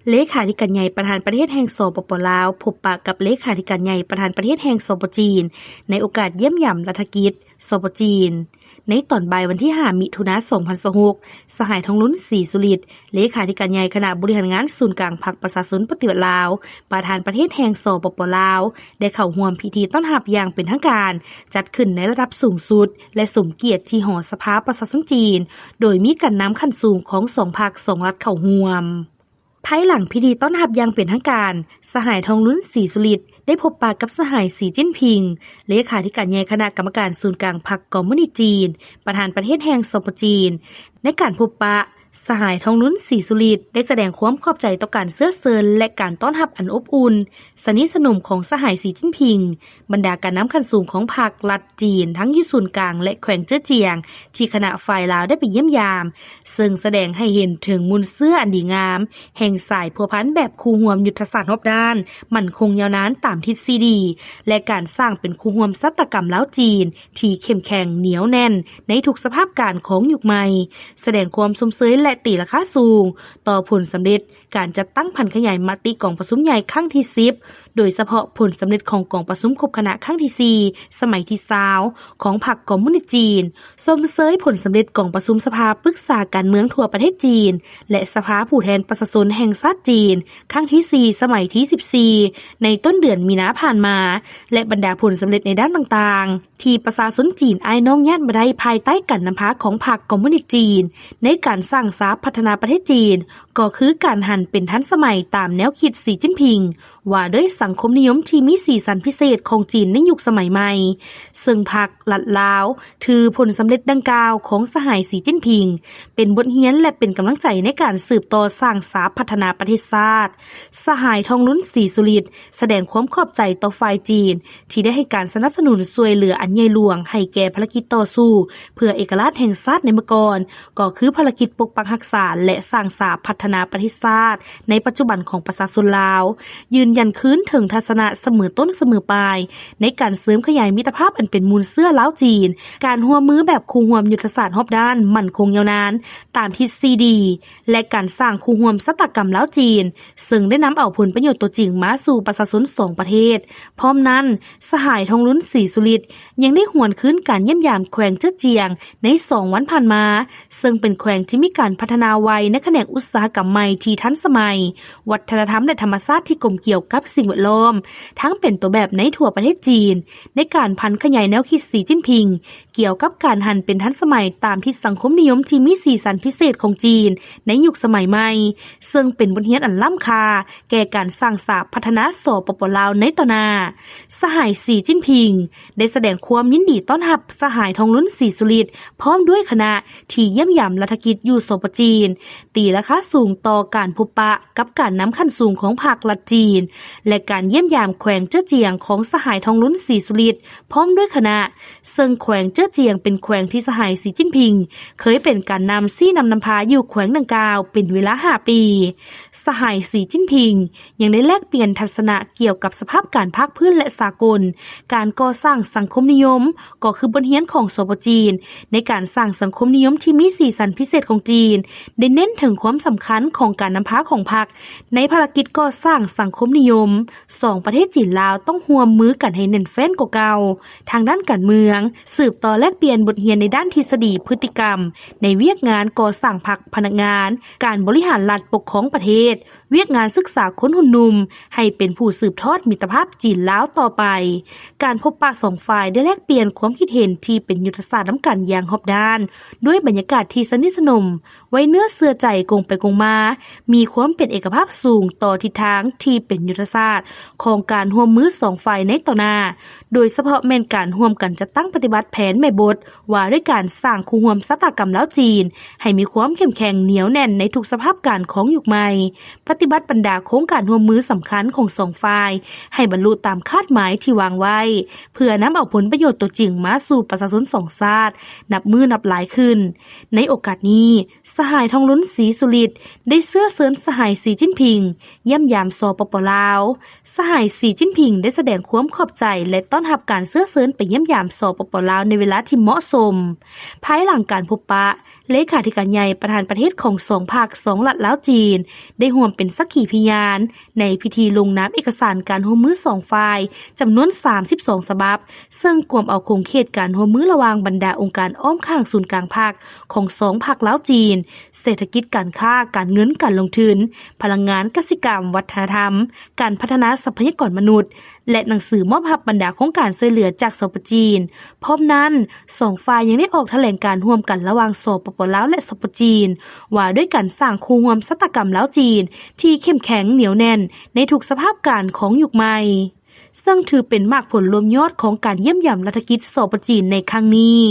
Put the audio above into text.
ເລຂາທິການໃຫຍ່ປະທານປະເທດແຫ່ງ ສປປ ລາວ ພົບປະກັບເລຂາທິການໃຫຍ່ປະທານປະເທດແຫ່ງ ສປ ຈີນ ໃນໂອກາດຢ້ຽມຢາມລັດຖະກິດ ສປ ຈີນ. ໃນຕອນບ່າຍວັນທີຫ້າ ມິຖຸນາ ສອງພັນຊາວຫົກ, ສະຫາຍ ທອງລຸນ ສີສຸລິດ ເລຂາທິການໃຫຍ່ຄະນະບໍລິຫານງານສູນກາງພັກປະຊາຊົນປະຕິວັດລາວ ປະທານປະເທດແຫ່ງ ສປປ ລາວ ໄດ້ເຂົ້າຮ່ວມພິທີຕ້ອນຮັບຢ່າງເປັນທາງການ ຈັດຂຶ້ນໃນລະດັບສູງສຸດ ແລະ ສົມກຽດທີ່ຫໍສະພາປະຊາຊົນຈີນ ໂດຍມີການນຳຂັ້ນສູງຂອງສອງພັກສອງລັດເຂົ້າຮ່ວມ. ພາຍຫຼັງພິທີຕ້ອນຮັບຢ່າງເປັນທາງການ, ສະຫາຍ ທອງລຸນ ສີສຸລິດ ໄດ້ພົບປະກັບສະຫາຍ ສີຈິ້ນຜິງ ເລຂາທິການໃຫຍ່ຄະນະກຳມະການສູນກາງພັກຄອມມູນິດຈີນ ປະທານປະເທດແຫ່ງ ສປ ຈີນ. ໃນການພົບປະ, ສະຫາຍ ທອງລຸນ ສີສຸລິດ ໄດ້ສະແດງຄວາມຂອບໃຈຕໍ່ການເຊື້ອເຊີນ ແລະ ການຕ້ອນຮັບອັນອົບອຸ່ນ ສະໜິດສະໜົມຂອງສະຫາຍ ສີຈິ້ນຜິງ. ບັນດາການນຳຂັ້ນສູງຂອງພັກລັດຈີນ ທັງຢູ່ສູນກາງ ແລະ ແຂວງເຈີ້ອຈຽງ ທີ່ຄະນະຝ່າຍລາວໄດ້ໄປຢ້ຽມຢາມ, ເຊິ່ງສະແດງໃຫ້ເຫັນເຖິງມູນເຊື້ອອັນດີງາມ ແຫ່ງສາຍພົວພັນແບບຄູ່ຮ່ວມຍຸດທະສາດຮອບດ້ານ ໝັ້ນຄົງຍາວນານຕາມທິດສີ່ດີ ແລະ ການສ້າງເປັນຄູ່ຮ່ວມຊະຕາກຳລາວ-ຈີນ ທີ່ເຂັ້ມແຂງໜຽວແໜ້ນໃນທຸກສະພາບການຂອງຍຸກໃໝ່, ສະແດງຄວາມຊົມເຊີຍ ແລະ ຕີລາຄາສູງຕໍ່ຜົນສຳເລັດ ການຈັດຕັ້ງຜັນຂະຫຍາຍມະຕິກອງປະຊຸມໃຫຍ່ຄັ້ງທີສິບ ໂດຍສະເພາະຜົນສຳເລັດຂອງກອງປະຊຸມຄົບຄະນະຄັ້ງທີສີ່ ສະໄໝທີຊາວ ຂອງພັກຄອມມູນິດຈີນ, ຊົມເຊີຍຜົນສຳເລັດກອງປະຊຸມສະພາປຶກສາການເມືອງທົ່ວປະເທດຈີນ ແລະ ສະພາຜູ້ແທນປະຊາຊົນແຫ່ງຊາດຈີນ ຄັ້ງທີສີ່ ສະໄໝທີສິບສີ່ ໃນຕົ້ນເດືອນມີນາຜ່ານມາ ແລະ ບັນດາຜົນສຳເລັດໃນດ້ານຕ່າງໆ ທີ່ປະຊາຊົນຈີນອ້າຍນ້ອງຍາດມາໄດ້ພາຍໃຕ້ການນຳພາຂອງພັກຄອມມູນິດຈີນ ໃນການສ້າງສາພັດທະນາປະເທດຈີນ ກໍຄືການຫັນເປັນທັນສະໄໝຕາມແນວຄິດສີຈິ້ນຜິງ ວ່າດ້ວຍສັງຄົມນິຍົມທີ່ມີສີສັນພິເສດຂອງຈີນໃນຍຸກສະໄໝໃໝ່, ເຊິ່ງພັກລັດລາວຖືຜົນສຳເລັດດັ່ງກ່າວຂອງສະຫາຍ ສີຈິ້ນຜິງ ເປັນບົດຮຽນ ແລະ ເປັນກຳລັງໃຈໃນການສືບຕໍ່ສ້າງສາພັດທະນາປະເທດຊາດ. ສະຫາຍ ທອງລຸນ ສີສຸລິດ ສະແດງຄວາມຂອບໃຈຕໍ່ຝ່າຍຈີນ ທີ່ໄດ້ໃຫ້ການສະໜັບສະໜູນຊ່ວຍເຫຼືອອັນໃຫຍ່ຫຼວງໃຫ້ແກ່ພາລະກິດຕໍ່ສູ້ເພື່ອເອກະລາດແຫ່ງຊາດໃນເມື່ອກ່ອນ, ກໍຄືພາລະກິດປົກປັກຮັກສາ ແລະ ສ້າງສາພັດທະນາປະເທດຊາດໃນປັດຈຸບັນຂອງປະຊາຊົນລາວ, ຢືນຢັນຄືນເຖິງທັດສະນະສະເໝີຕົ້ນສະເໝີປາຍ ໃນການເສີມຂະຫຍາຍມິດຕະພາບອັນເປັນມູນເຊື້ອລາວ-ຈີນ, ການຮ່ວມມືແບບຄູ່ຮ່ວມຍຸດທະສາດຮອບດ້ານໝັ້ນຄົງຍາວນານຕາມທິດສີ່ດີ ແລະ ການສ້າງຄູ່ຮ່ວມຊະຕາກຳລາວ-ຈີນ ເຊິ່ງໄດ້ນຳເອົາຜົນປະໂຫຍດຕົວຈິງມາສູ່ປະຊາຊົນສອງປະເທດ. ພ້ອມນັ້ນ, ສະຫາຍ ທອງລຸນ ສີສຸລິດ ຍັງໄດ້ຫວນຄືນການຢ້ຽມຢາມແຂວງເຈີ້ອຈຽງໃນສອງວັນຜ່ານມາ, ເຊິ່ງເປັນແຂວງທີ່ມີການພັດທະນາໄວໃນຂະແໜງອຸດສາຫະກຳໃໝ່ທີ່ທັນສະໄໝ, ວັດທະນະທຳ ແລະ ທຳມະຊາດທີ່ກົມກ່ຽວກັບສິ່ງແວດລ້ອມ, ທັງເປັນຕົວແບບໃນທົ່ວປະເທດຈີນ ໃນການຜັນຂະຫຍາຍແນວຄິດສີຈິ້ນຜິງ ກ່ຽວກັບການຫັນເປັນທັນສະໄໝຕາມທິດສັງຄົມນິຍົມທີ່ມີສີສັນພິເສດຂອງຈີນໃນຍຸກສະໄໝໃໝ່, ເຊິ່ງເປັນບົດຮຽນອັນລ້ຳຄ່າແກ່ການສ້າງສາພັດທະນາ ສປປ ລາວ ໃນຕໍ່ໜ້າ. ສະຫາຍ ສີຈິ້ນຜິງ ໄດ້ສະແດງຄວາມຍິນດີຕ້ອນຮັບສະຫາຍ ທອງລຸນ ສີສຸລິດ ພ້ອມດ້ວຍຄະນະທີ່ຢ້ຽມຢາມລັດຖະກິດຢູ່ ສປ ຈີນ, ຕີລາຄາສູງຕໍ່ການພົບປະ ກັບການນຳຂັ້ນສູງຂອງພັກລັດຈີນ ແລະ ການຢ້ຽມຢາມແຂວງເຈີ້ອຈຽງຂອງສະຫາຍ ທອງລຸນ ສີສຸລິດ ພ້ອມດ້ວຍຄະນະ, ເຊິ່ງແຂວງເຈີ້ອຈຽງເປັນແຂວງທີ່ສະຫາຍ ສີຈິ້ນຜິງ ເຄີຍເປັນການນຳຊີ້ນຳນຳພາຢູ່ແຂວງດັ່ງກ່າວເປັນເວລາຫ້າປີ. ສະຫາຍ ສີຈິ້ນຜິງ ຍັງໄດ້ແລກປ່ຽນທັດສະນະກ່ຽວກັບສະພາບການພາກພື້ນ ແລະ ສາກົນ, ການກໍ່ສ້າງສັງຄົມນິຍົມ ກໍຄືບົດຮຽນຂອງ ສປ ຈີນ ໃນການສ້າງສັງຄົມນິຍົມທີ່ມີສີສັນພິເສດຂອງຈີນ ໄດ້ເນັ້ນເຖິງຄວາມສຳຄັນຂອງການນຳພາຂອງພັກໃນພາລະກິດກໍ່ສ້າງສັງຄົມນິຍົມ. ສອງປະເທດຈີນ-ລາວ ຕ້ອງຮ່ວມມືກັນໃຫ້ແໜ້ນແຟ້ນກວ່າເກົ່າ ທາງດ້ານການເມືອງ, ສືບຕໍ່ແລກປ່ຽນບົດຮຽນໃນດ້ານທິດສະດີ, ພຶດຕິກຳ ໃນວຽກງານກໍ່ສ້າງພັກ, ພະນັກງານ, ການບໍລິຫານລັດ, ປົກຄອງປະເທດ, ວຽກງານສຶກສາຄົນຮຸ່ນໜຸ່ມ ໃຫ້ເປັນຜູ້ສືບທອດມິດຕະພາບຈີນ-ລາວຕໍ່ໄປ. ການພົບປະສອງຝ່າຍໄດ້ແລກປ່ຽນຄວາມຄິດເຫັນທີ່ເປັນຍຸດທະສາດນຳກັນຢ່າງຮອບດ້ານ, ດ້ວຍບັນຍາກາດທີ່ສະໜິດສະໜົມ, ໄວ້ເນື້ອເຊື່ອໃຈກົງໄປກົງມາ, ມີຄວາມເປັນເອກະພາບສູງຕໍ່ທິດທາງທີ່ເປັນຍຸດທະສາດຂອງການຮ່ວມມືສອງຝ່າຍໃນຕໍ່ໜ້າ, ໂດຍສະເພາະແມ່ນການຮ່ວມກັນຈັດຕັ້ງປະຕິບັດແຜນແມ່ບົດ ວ່າດ້ວຍການສ້າງຄູ່ຮ່ວມຊະຕາກຳລາວ-ຈີນ ໃຫ້ມີຄວາມເຂັ້ມແຂງໜຽວແໜ້ນໃນທຸກສະພາບການຂອງຍຸກໃໝ່, ປະຕິບັດບັນດາໂຄງການຮ່ວມມືສຳຄັນຂອງສອງຝ່າຍໃຫ້ບັນລຸຕາມຄາດໝາຍທີ່ວາງໄວ້, ເພື່ອນຳເອົາຜົນປະໂຫຍດຕົວຈິງມາສູ່ປະຊາຊົນສອງຊາດນັບມື້ນັບຫຼາຍຂຶ້ນ. ໃນໂອກາດນີ້, ສະຫາຍ ທອງລຸນ ສີສຸລິດ ໄດ້ເຊື້ອເຊີນສະຫາຍ ສີຈິ້ນຜິງ ຢ້ຽມຢາມ ສປປ ລາວ. ສະຫາຍ ສີຈິ້ນຜິງ ໄດ້ສະແດງຄວາມຂອບໃຈ ແລະ ຕ້ອນຮັບການເຊື້ອເຊີນໄປຢ້ຽມຢາມ ສປປ ລາວ ໃນເວລາທີ່ເໝາະສົມ. ພາຍຫຼັງການພົບປະ, ເລຂາທິການໃຫຍ່ປະທານປະເທດຂອງສອງພັກສອງລັດລາວ-ຈີນ ໄດ້ຮ່ວມເປັນສັກຂີພະຍານ ໃນພິທີລົງນາມເອກະສານການຮ່ວມມືສອງຝ່າຍ ຈຳນວນສາມສິບສອງສະບັບ ເຊິ່ງກວມເອົາຂົງເຂດການຮ່ວມມືລະຫວ່າງບັນດາອົງການອ້ອມຂ້າງສູນກາງພັກຂອງສອງພັກລາວ-ຈີນ, ເສດຖະກິດ, ການຄ້າ, ການເງິນ, ການລົງທຶນ, ພະລັງງານ, ກະສິກຳ, ວັດທະນະທຳ, ການພັດທະນາຊັບພະຍາກອນມະນຸດ ແລະ ໜັງສືມອບຮັບບັນດາໂຄງການຊ່ວຍເຫຼືອຈາກ ສປ ຈີນ. ພ້ອມນັ້ນ, ສອງຝ່າຍຍັງໄດ້ອອກຖະແຫຼງການຮ່ວມກັນລະຫວ່າງ ສປປ ລາວ ແລະ ສປ ຈີນ ວ່າດ້ວຍການສ້າງຄູ່ຮ່ວມຊະຕາກຳລາວ-ຈີນ ທີ່ເຂັ້ມແຂງໜຽວແໜ້ນໃນທຸກສະພາບການຂອງຍຸກໃໝ່, ເຊິ່ງຖືເປັນໝາກຜົນລວມຍອດຂອງການຢ້ຽມຢາມລັດຖະກິດ ສປ ຈີນ ໃນຄັ້ງນີ້.